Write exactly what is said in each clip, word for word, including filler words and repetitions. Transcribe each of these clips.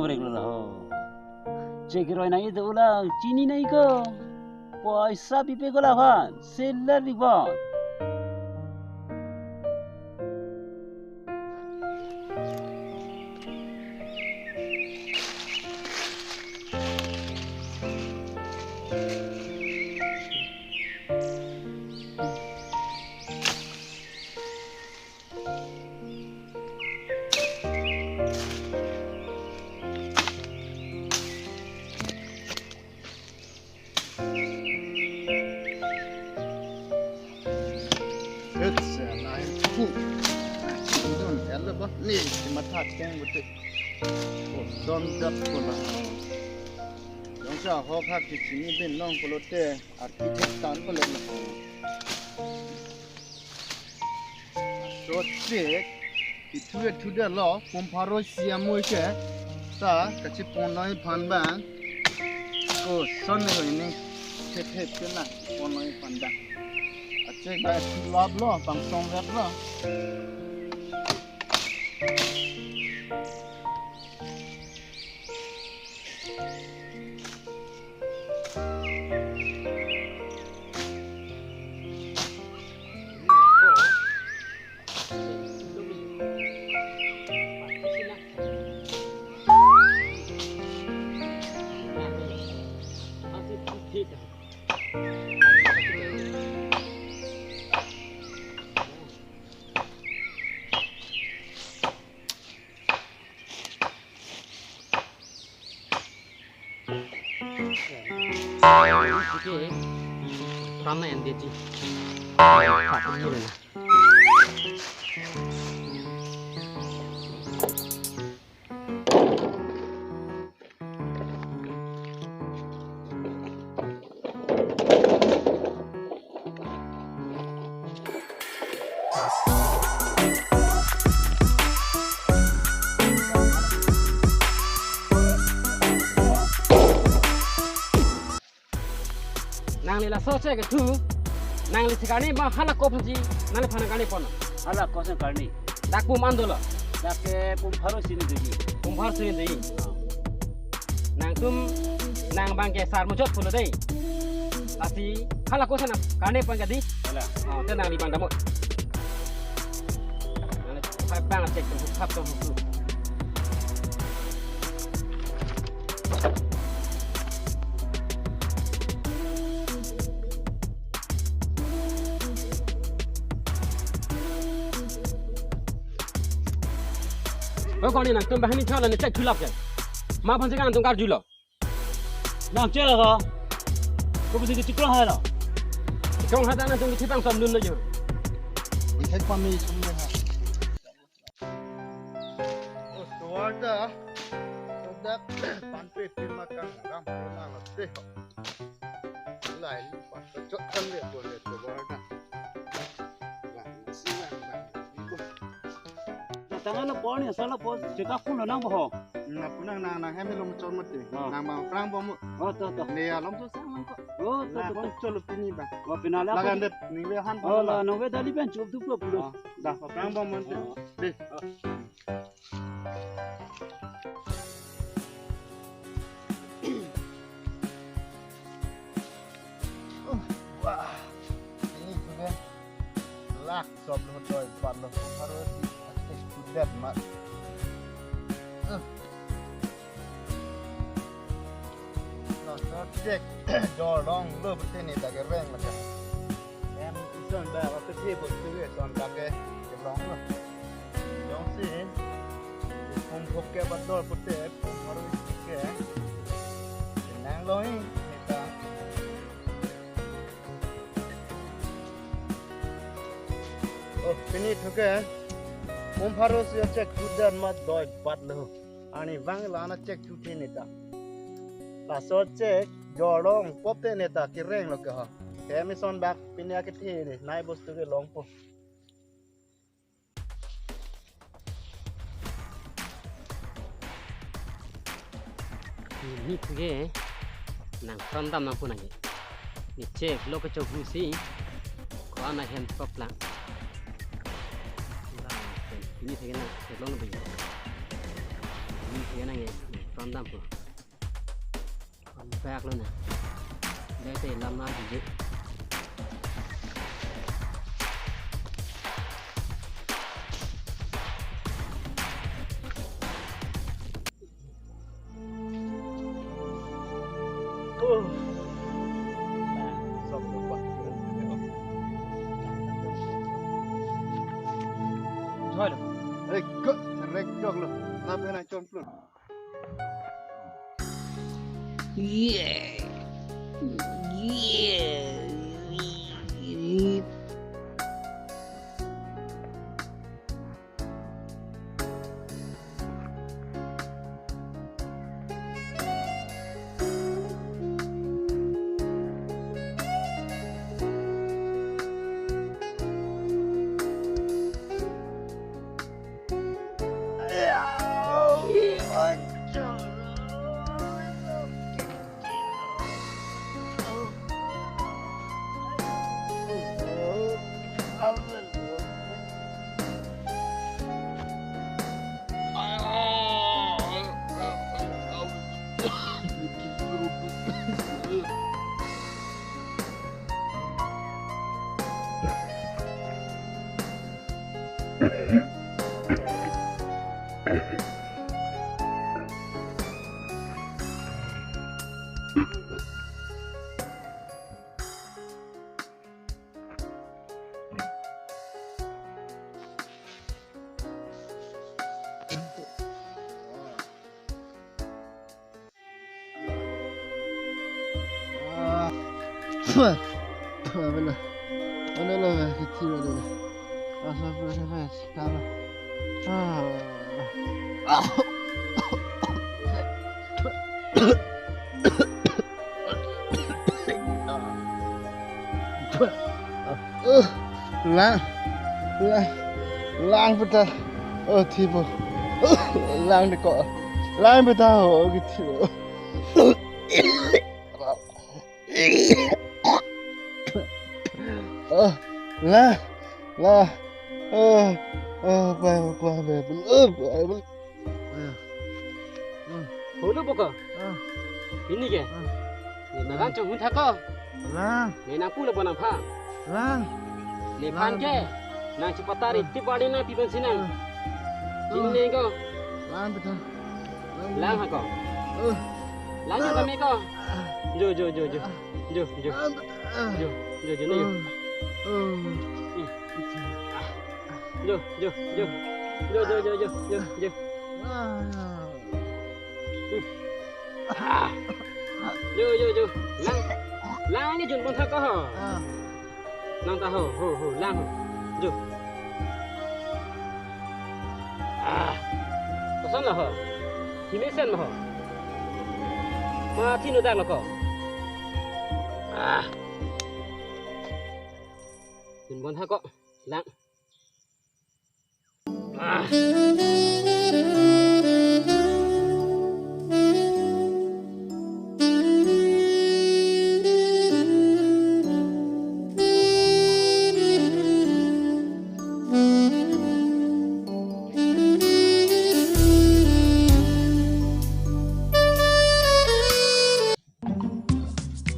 Break lo ho. Chek roi nangji dolang, chini nangji ko. Poisa pipe ko la aphan, seller pi bon. It's a nine two. Don, ella ba ni, si matha keng bute. Oh, don dap ko la. Don sa ho kha ki chini bin long pulote, architect tan ko le lo. So, chek, ithu ithu de lo, pum pharo isi amoi ke, ta, kachepon noi phan bang. Ko, son ne ko ini, chek chek ke na, pon noi phan bang. Achek ba ithu lap lo, pang song rap lo. Oke, pernah yang dia ji. Nangli laso chek kethu, nangli si karni ma hala ko aphansi, nangliphan karni pon. Hala ko aphan karni. Dak pum an dolo. Dak ke pum pharo isi ni doji. Pum pharo isi ni doji. Nangtum, nang bang ke sar muchot pulo dei. Lasi hala ko aphan karni pon kadi. Hala. Oh, te nangli bang damot. Nangli phap bang chek tu, phap tu. Ko koni nangtum banghini thala ne chek thulap ke. Ma aphansi nangtum karjulo. Nang chela ko. Ko bisi chikrong hai lo. Chikrong hai ta nangtum kithi pangsom dun lo jo. Ithek pami sum le ha. Oh, tovar ta. Tovar ta panpe pima kang ram pima lo te. Lai lu pa chot kan le ko le tovar ta. Tanglo pon ya sala pon cheka phone lo nang boho. Na punang nang nang hem lo chon mati. Oh. Nang bang prang bom. Oh, to, to. Ne ya lom so sang nang ko. Oh, to, na to, pon to. Cholo pini ba. Oh, pini la. Lagan pon. Dep ning le han. Oh, pon la la. Nang ve dali pen chup tu pro pro. Oh, da prang bom mon te. Oh. De. Oh. Wah, ini juga lak sob lo doi bat lo harus kudet mat. Uh. Lo so chek dor long lo bete ni ta kereng macam. Em ison ba wa pe the bo tu ke son ta ke long lo. Jongsi pum phok ke ba dor pute pum haru isi ke. Nang lo hi neta. Oh, pini thuke. Pum pharo isi achek kudet mat doi bat lo. Arnivang la-an achek thu the neta. Laso chek jorong pop te neta kereng lo ke ha. Ke mison bak pini akethe ne nai bostu ke longpo. Ni thuke nang pran dam nang pu nang ke. Ni chek lo ke chok hu si. Ko ana hem pop lang. Ni thuke nang chek lo nang pu. Ni thuke nang ke. Lam dampo. Lam bak lo na. Dei te lam na jiji. Oh. Thoi lo. Rek, rek dok lo. Nap ena chon plun. Yeah. Yeah. Lang, lang, lang peta. Oh, thipo. Lang de ko. Lang peta ho, ke thipo. Oh, lang, lang. Oh, oh, pa, pa, pa, pa, oh, pa, pa. Holo boko. Ah. Pini ke? Ah. Ne magan chong hun thako. Lang. Ne nangpu lo bonang pha. Lang. Nephan ke nang chipatari tip adi nangpi ban sinang. Ah. Chini ko. Lang peta. Lang hako. Ah. Lang jo kami ko. Jo, jo, jo, jo. Jo, jo. Ah. Jo, jo, jo, jo. Ah. Jo, jo, jo. Jo, jo, jo, jo, jo, jo. Ah. Ah. Jo, jo, jo. Lang. Lang ni jun pon thak ko ho. Ah. Lang ta ho, ho, ho, lang ho. Jo. Ah. Koson lo ho. Himesen lo ho. Ma thinu dak lo ko. Ah. Jun pon thak ko. Lang.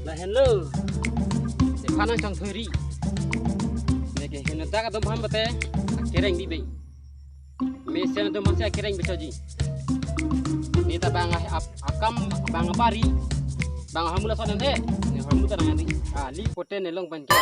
Lahenlo. Nephan nangchongthui ri. Neke henodak atum aphan bate akereng bibe. Mesen atum aphansi akereng bichoji. Ne ta bang a-, ap-, akam bang abari. Bang ahormu lason ante. Ne ahormu ta nangri. Ali pote ne long pen ke.